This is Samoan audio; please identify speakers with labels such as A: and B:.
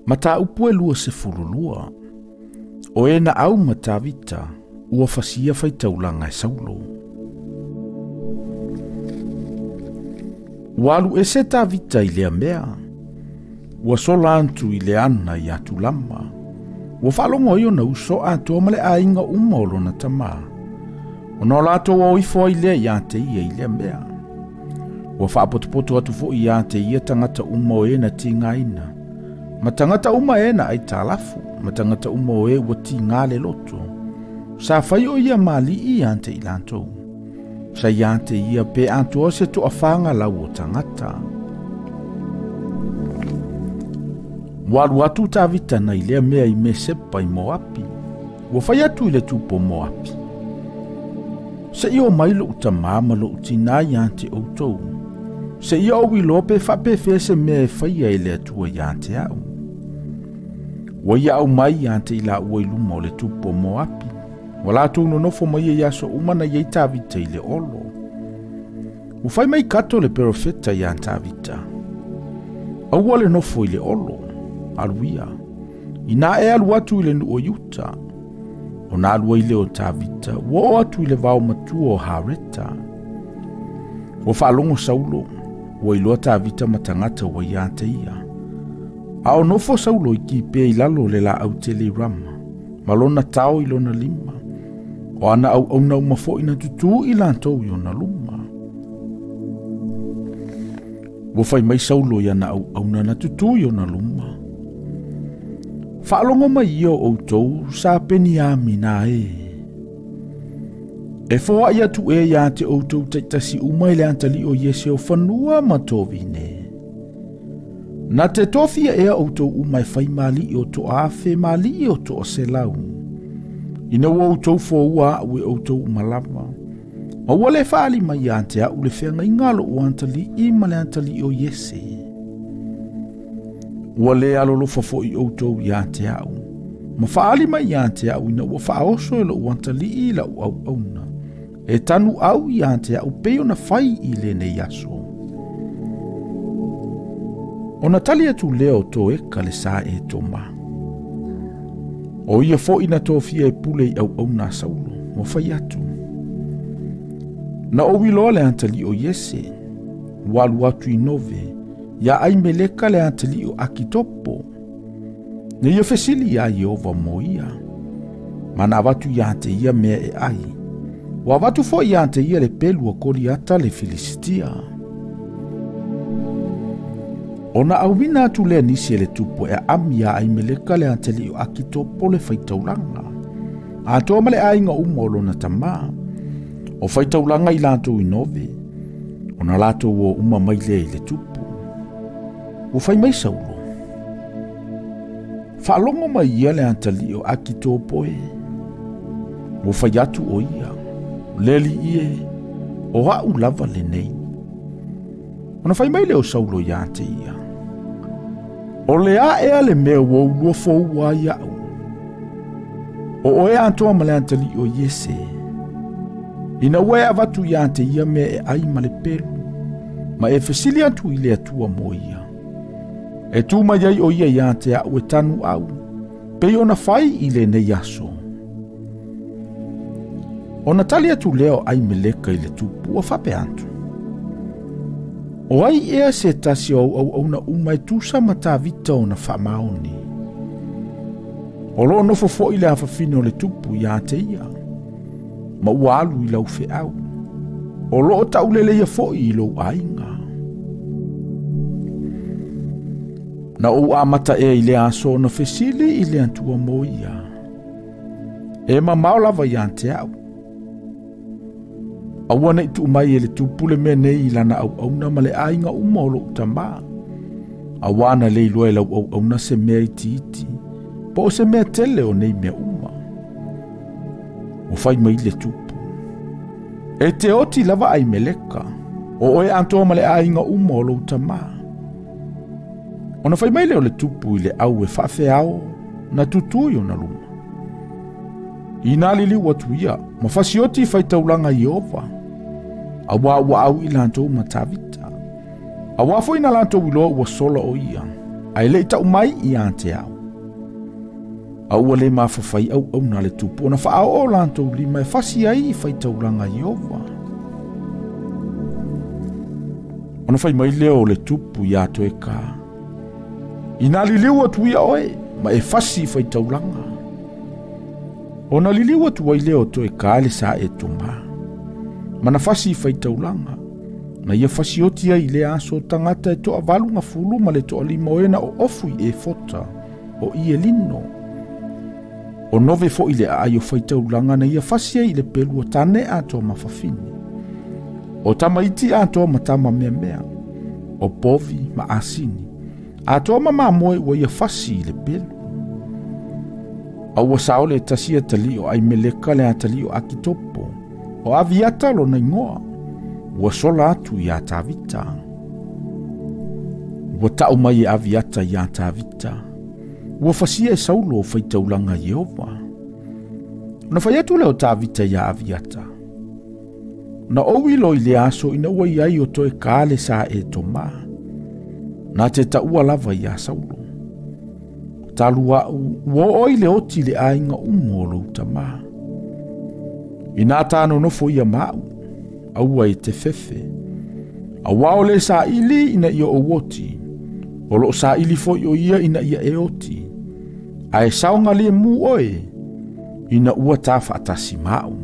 A: Mataupu e 22. O e na au ma Tavita, ua fasia faitaulaga e Saulo. Ua alu ese Tavita i lea mea, ua sola atu i le ana i Atulama. Ua faalogo ai ona uso atoa ma le aiga uma o lona tamā, ona o latou o ifo ai lea ia te ia i lea mea. Ua faapotopoto atu foi ia te ia tagata uma o e na tigaina, ma tagata uma e na aitalafu, ma tagata uma o e ua tiga le loto. Sa fai o ia ma ali'i ia te i latou. Sa ia te ia pe atoa se toafaga lau o tagata. Ua alu atu Tavita nai lea mea i Mesepa i Moapi. Ua fai atu i le tupu o Moapi. Se i o mai lou tamā ma lou tinā ia te outou. Se i ou iloa pe faapefea se mea e faia e le Atua ia te au. Ua ia aumai ia te i laua i luma o le tupu o Moapi. Ua latou nonofo mai ia i aso uma na iai Tavita i le olo. Ua fai mai Kato le perofeta ia Tavita. Aua le nofo i le olo, alu ia. Ina e alu atu i le nuu o Iuta. Ona alu ai lea o Tavita, ua oo atu i le vao matua o Hareta. Ua faalogo Saulo, ua iloa Tavita ma tagata ua ia te ia. A o nofo Saulo i Kipea i lalo o le laau tele i Rama, ma lona tao i lona lima. O ana auauna uma foi na tutū i latou i ona luma. Ua fai mai Saulo i ana auauna na tutū i ona luma. Faalogo mai ia o outou sa Peniamina e. E foai atu ea ia te outou taitasi uma i le atalii o Iese o fanua ma tovine. Na te tofia ea outou uma e fai ma alii o toa-afe ma alii o toa-selau. Ina ua outou foua a'u e outou uma lava, ma ua le faaali mai ia te a'u le feagaiga a lo'u atalii ma le atalii o Iese. Ua le alolofa fo'i outou ia te a'u, ma faaali mai ia te a'u ina ua faaoso e lo'u atalii la'u auauna, e tanu au ia te a'u pei ona fai i lenei aso. Ona tali atu lea o Toeka le sa Etoma. O ia fo'i na tofia e pule i auauna a Saulo, ua fai atu. Na ou iloa le atalii o Iese, ua alu atu i Nove, ia Aimeleka le atalii o Akitopo. Na ia fesili iā Ieova mo ia, ma na avatu ia te ia mea e ai. Ua avatu foi ia te ia le pelu a Koliata le Filisitia. Ona auina atu lea nisi e le tupu e aami iā Aimeleka le atalii o Akitopo le faitaulaga, atoa ma le aiga uma o lona tamā. O faitaulaga i latou i Nove, ona latou o uma mai lea i le tupu. Ua fai mai Saulo, Faalogo mai ia le atalii o Akitopo e. Ua fai atu o ia, Le alii e, o a'u lava lenei. Ona fai mai lea o Saulo ia te ia, O le a ea le mea ua ou lua foua ai a'u? O oe atoa ma le atalii o Iese. Ina ua e avatu ia te ia mea e ai ma le pelu, ma e fesili atu i le Atua mo ia. E tu mai ai o ia ia te a'u e tanu au, pei ona fai i lenei aso. Ona tali atu lea o Aimeleka i le tupu, ua faapea atu, O ai ea se tasi o au auauna uma e tusa ma Tavita ona faamaoni? O loo nofo fo'i le afafine o le tupu ia te ia, ma ua alu i lau feau. O loo tauleleia fo'i i lou aiga. Na ou amata ea i lea aso ona fesili i le Atua mo ia. E mamao lava ia te a'u. Aua ne i tuu mai e le tupu le mea nei i lana auauna ma le aiga uma o lou tamā. Auā na le iloa e lau auauna se mea itiiti, po o se mea tele o nei mea uma. Ua fai mai le tupu. E te oti lava Aimeleka, o oe atoa ma le aiga uma o lou tamā. Ona fai mai lea o le tupu i le au e faafeao na tutū i ona luma. Inā liliu atu ia, ma fasioti i faitaulaga i Ieova, auā ua au i latou ma Tavita. Auā foi na latou iloa ua sola o ia. Ae leʻi taʻu mai ia te a'u. A ua lē mafafai auauna a le tupu ona faaoo latou lima e fasi ai i faitaulaga Ieova. Ona fai mai lea o le tupu iā Toeka, Inā liliu atu ia oe, ma e fasi i faitaulaga. Ona liliu atu ai lea o Toeka i le sa Etomā, ma na fasi i faitaulaga, na ia fasioti ai i lea aso tagata e 180 ma le 5 o e na oofu i efota o ie lino. O nove foʻi le aai o faitaulaga na ia fasi ai i le pelu o tane atoa ma fafine. O tamaiti atoa ma tama meamea, o povi ma asini, atoa ma mamoe ua ia fasi i le pelu. A ua sao le tasi atalii o Aimeleka le atalii o Akitopo, o Aviata lona igoa, ua sola atu iā Tavita. Ua taʻu mai e Aviata iā Tavita, ua fasia e Saulo o faitaulaga Ieova. Ona fai atu lea o Tavita iā Aviata, Na ou ilo i le aso ina ua i ai o toe kā le sa Etomā, na te taʻua lava iā Saulo. Talu aʻu, ua oo ai le oti i le aiga umu o lou tamā. Inā tā nonofo ia ma aʻu, aua e te fefe. Auā o le saʻili ina ia ou oti, o loo saʻili foʻi o ia ina ia e oti, ae saogalemu oe, ina ua tā faatasi ma aʻu.